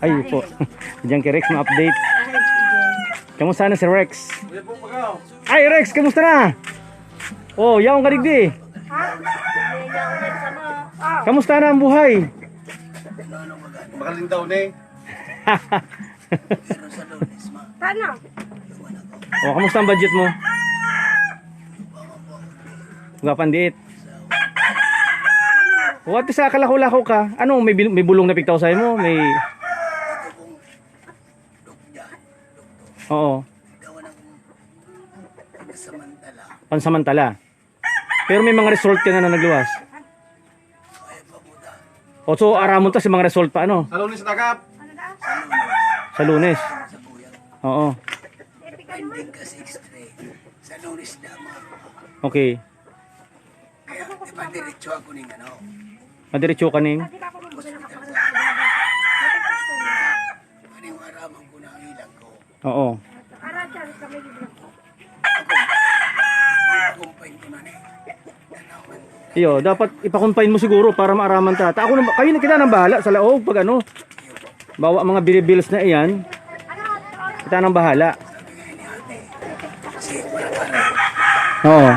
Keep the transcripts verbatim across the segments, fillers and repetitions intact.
Ay, po. Diyan kay Rex, ma-update. Kamusta na si Rex? Ay, Rex, kamusta na? Oh, yaon ka digdi. Kamusta na ang buhay? Makalindaw na eh. Pero sa lunes, ma, Paano? Oh, kamusta ang budget mo? Gwapandiit. What sa kalakaw-lakaw ka? Ano, may, bil- may bulong na pigtaw sa'yo mo? May... Oo, gawa ng pagkasamantala. Pansamantala. Pero may mga result ka na na nagluwas. O so, aramon ta sa mga result pa, ano? Sa lunes nakap. Sa lunes. Oo. Pending kasi x-ray. Sa lunes na, ma. Okay. Kaya, di ba diretso ako ning ano? Madiretso ka ning? Hospital ka. Ano yung araman ko na ang ilang ko? Oo. Kumpain ko na ni. Iyo, dapat ipakonfine mo siguro para maaraman ta. Ta ako na, kayo na kita nang bahala sa laog pag ano. Bawa mga biribills na iyan. Kita nang bahala. Oo.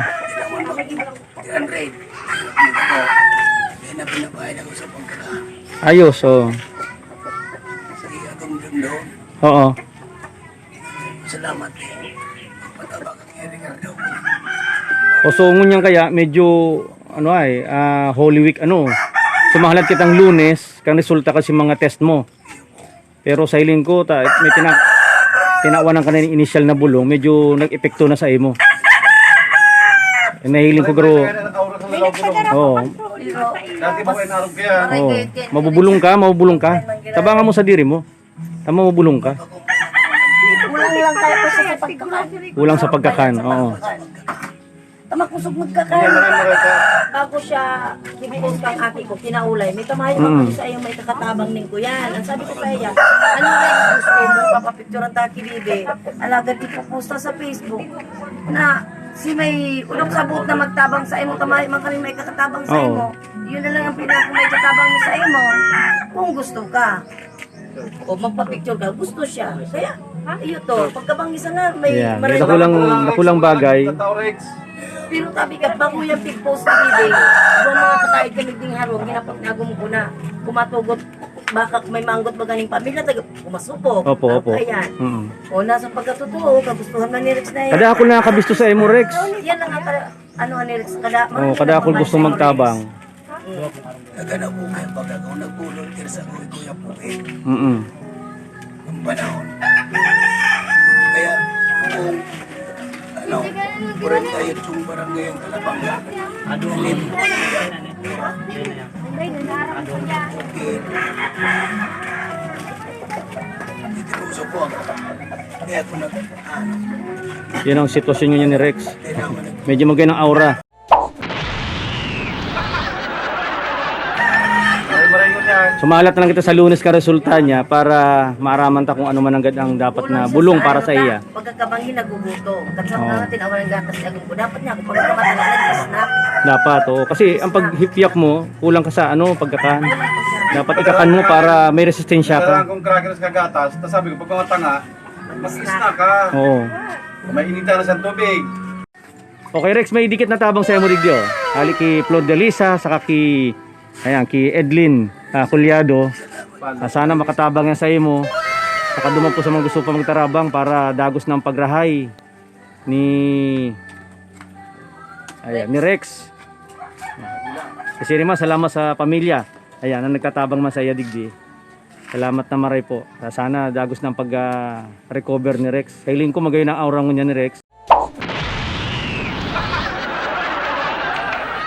Kaya na pinabayad ako sa pagkakaan. Ayos, oh. Sige, atong doon. Oo. Salamat eh. Patabak ang Ricardo. O so, ngunyan kaya medyo ano ay, ah, Holy Week ano. Sumahalad kitang Lunes, kang resulta kasi mga test mo. Pero sa hiling ko, ta, may tina, tinawanan ka na yung initial na bulong, medyo nag-epekto na sa imo. Eh, nahiling ko, bro. Kaya na nakaurag sa loob ko. Oo. Dati ba kayo narog kaya? Oo. Mabubulong ka, mabubulong ka. Tabangan mo sa diri mo. Tama, mabubulong ka. Kulang lang tayo kasi sa pagkakan. Kulang sa pagkakan, oo. Tama, kusog magkakain. Maray-maray ka. Bago siya i-post kang aki ko, kinaulay. May tamayo Mm. ako sa iyo, may kakatabang ning ko yan. Ang sabi ko sa iya, ano nga yung gusto mo? Papapicturan ta ki Bibi. Alagad ipupost ta sa Facebook na si may ulok sa buot na magtabang sa imo, tamayo man kami may kakatabang sa Oo. imo. Yun na lang ang pinaka may katabang mo sa imo. Kung gusto ka. O magpa-picture ka, gusto siya. Kaya, iyo to, pagkabanggi sana may Yeah, maray- may dakulang, dakulang bagay. Tataw, Rex. Pero tabi ka, bago yung pig-post ni Bibi, yung mga kataid kami ding harong, ginapagtagom ko na, kumatugot, baka may manggot ba ganing pamilya, taga, kumasupok. Opo, opo. Ayan. Mm. O, nasa pagkatotoo, kagustuhan na ni Rex na yan. Kada ako nakakabisto sa imo, Rex. Yan ang ata, ano ni Rex, kada, Oh, kada ako gusto magtabang. Nagana po kayo pag ako nagpulong sa ko, Kuya Puwet. Mm. Ang panahon. Kaya, kung, ano, forty-eight yung barangay ang Kalabanga. Ano? Dito po sa po ako. Kaya ako nag, ano, Yan ang sitwasyon niya ni Rex. kailangan nag- Medyo maganda ang aura. Maray-maray ko niyan. Sumalat na lang kita sa Lunes ka resulta niya para maaraman ta kung ano man ang gad ang dapat na bulong para sa iya. Pagkakabanggi nagugutom. Kasi Oo. nga natin, awan ang gatas sa ko. Dapat niya ako pagkakamata na nag-snack. Dapat, oo. Kasi ang paghipyak mo, kulang ka sa ano, pagkakan. Dapat ikakan mo para may resistensya ka. Kailangan kong crackers kagatas. Tapos sabi ko, pag mga tanga, mag-isna ka. Oo. May inita na sa tubig. Okay, Rex, may dikit na tabang sa imo, Rigyo. Hali ki Flor de Lisa, saka ki, ayan, ki Edlin ah, Culiado. Ah, sana makatabang yan sa imo. Saka duman po sa mga gusto pa magtarabang para dagos ng pagrahay ni, ayan, ni Rex. Kasi rin, salamat sa pamilya. Ayan, ang nagtatabang man sa iya, digdi. Salamat na maray po. Ah, sana dagos ng pag-recover ni Rex. Sa hiling ko, magayon ang aura ngunyan ni Rex.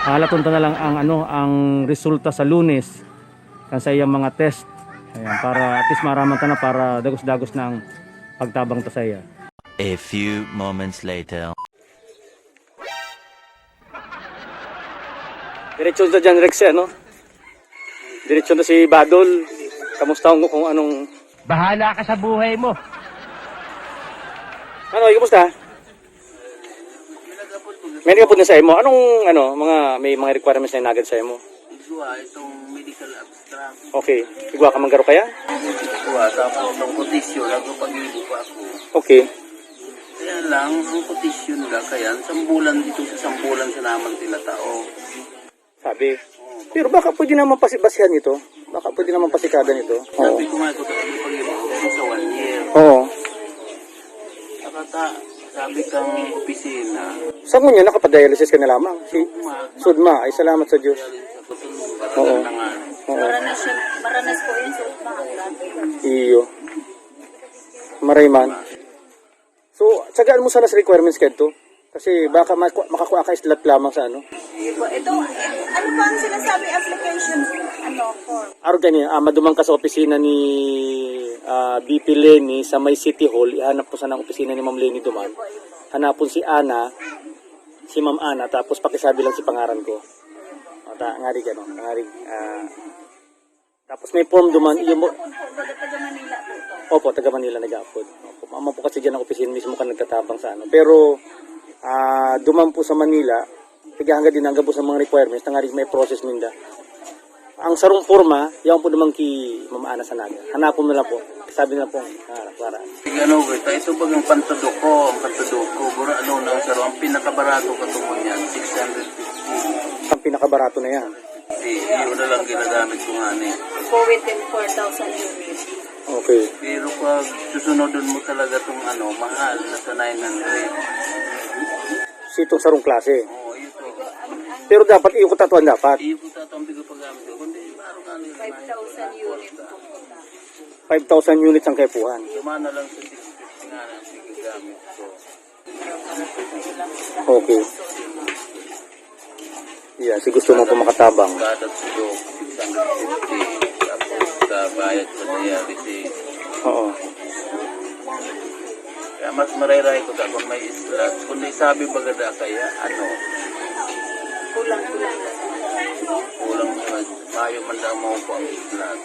Halaton ta na lang ang, ano, ang resulta sa Lunes kan sa iyang mga test. Ayan, para at least maraman ta na para dagos-dagos na ang pagtabang ta sa iya. A few moments later. Diretso na dyan, Rex, eh, ano? Diretso na si Badol. Kamusta mo kung anong... Bahala ka sa buhay mo. Ano, kumusta? May nagapod na sa imo. Anong, ano, mga, may mga requirements na inagad sa imo? Kuha itong medical abstract. Okay. Igwa ka man garo kaya? Kuha, tapos ang kotisyon, nagpapag-ibo pa ako. Okay. Kaya lang, ang kotisyon nila, kaya sambulan dito sa sambulan sa naman sila tao. Sabi. Pero baka pwede naman pasi-, basihan ito. Baka pwede naman pasikadan ito. Oo. Sabi ko nga, ito sa pag-ibo, sa one year. Oo. Nakata-, sabi kang opisina. Sa ngunyan, nakapadialysis ka na lamang. Si Sudma. Ay, salamat sa Diyos. Oo. Oo. Maranas yun, maranas po yun, Sudma. Iyo. Maray man. So, tsagaan mo sana sa requirements kadto. Kasi baka maku-, makakuha ka islat lamang sa ano. Ito, ano ba ang sinasabi application, ano, form? Araw gani, ah, maduman ka sa opisina ni, ah, V P Leni sa may City Hall. Ihanap mo sana ang opisina ni Ma'am Leni duman. Hanapon si Ana, si Ma'am Ana, tapos pakisabi lang si pangaran ko. O, ta-, ngari gano, ngari, ah, tapos may form duman, iyo mo. Taga Manila po ito. Opo, taga Manila nag-aapod. Opo, mama po kasi dyan ang opisina mismo ka nagtatabang sa ano. Pero, ah, duman po sa Manila, tiga hanggang din ang gabos ng mga requirements, tangarig may process ninda. Ang sarong forma, yaon po naman ki Ma'am Ana sa Naga. Hanapon mo lang po. Sabi na lang po, ah, para. Sige, ano, wait, ito pag ang pantudok ko, ang pantudok ko, bura, ano, na, pero ang pinakabarato ko tungkol niyan, six hundred fifty. Ang pinakabarato na yan. Hindi, yun na lang ginagamit ko nga ni. Po within four thousand units. Okay. Pero pag susunodon mo talaga tong ano, mahal na sa nine hundred. Si itong sarong klase. Oo, ito. Pero dapat iyo ko tatuan dapat. Iyo ko tatuan, bigo paggamit ko. Kundi, parang ano yun, five thousand units po. Five thousand units ang kaipuhan. Sumana lang sa six fifty nga na, sige, gamit ko. Okay. Yeah, si gusto mo po makatabang. Kada tulo, six hundred fifty. Tapos, kabayad sa dialysis. Oo. Kaya mas marayray ko sa kung may islat. Kung may sabi baga da kaya, ano? Kulang, kulang. Kulang, mayo man daw mo po ang islat.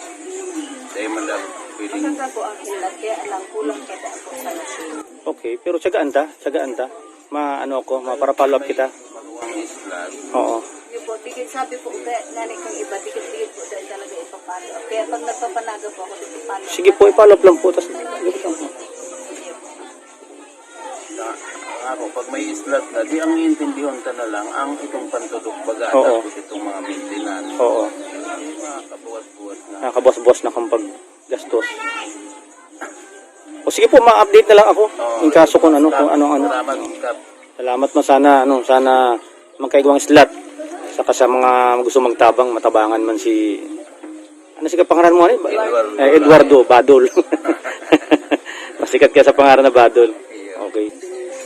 Dahil man daw pwedeng. Maganda po ang islat, kaya lang kulang pa daw po sa machine. Okay, pero tsagaan ta, tsagaan ta. Ma-, ano ako, mapara-follow up kita. Makuha ang islat. Oo. Yun po, tigil sabi po, kaya nani kang iba, tigil-tigil po dahil talaga ipapalo. Kaya pag nagpapanaga po ako, ipapalo. Sige po, i-follow up lang po. Tas, Na, ako, pag may islat na, di ang iintindihon ta na lang, ang itong pantudok baga, Oo. Tapos itong mga maintenance. Oo. Ang mga kabuwas-buwas na. Nakabuwas-buwas na kang paggastos. O sige po, ma-update na lang ako. Oo. In kaso kung ano, kung ano, ano. Salamat, Kap. Salamat mo. Sana, ano, sana magkaigwang islat. Saka sa mga gusto magtabang, matabangan man si, ano si kapangaran mo, ano? Eduardo. Eh, Eduardo Badol. Masikat ka sa pangaran na Badol. Okay.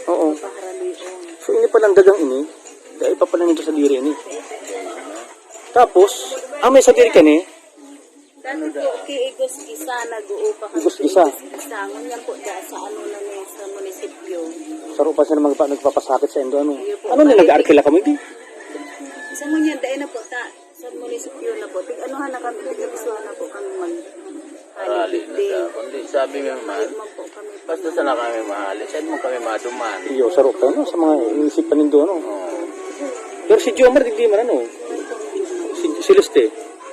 Oo. So, ini palang dagang ini, dahil pa pala nito sa diri ini. Tapos, ah, may sa diri ka ni? Dati po, kiigos-gisa, nag-uupa kami. Igos-gisa. Igos-gisa. Ngunyan po, da, sa ano na ni, sa munisipyo. Saro pa siya na magpa-, nagpapasakit sa indo, ano? Iyo po. Ano na, nag-aarkila kamo, di? Sa ngunyan, dai na po, ta, sa munisipyo na po. Tig-anuhan na kami, tig-anuhan na po kami mag-, Rally na holiday. Sa, kundi sabi mo man, Mag-, mag-, po kami. Basta sana kami mahali, saan mo kami maduman? Iyo, saro pa, no? Sa mga inisip pa nindo, no? Oo. Pero si Jomar, di man, ano? Si, si Leste.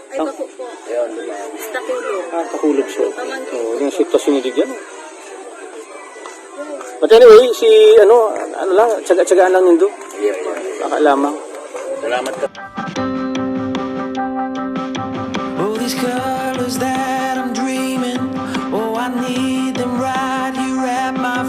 Ay, bako po. Ayun, di ba? Sa Taculob. Ah, Taculob siya. Pamangkin. Oo, yung sitwasyon ni Digyan. But anyway, si, ano, ano lang, tsaga-tsagaan lang nindo. Iya, iya. Baka lamang. Salamat ka. All these colors that I'm dreaming, oh, I need them right here at my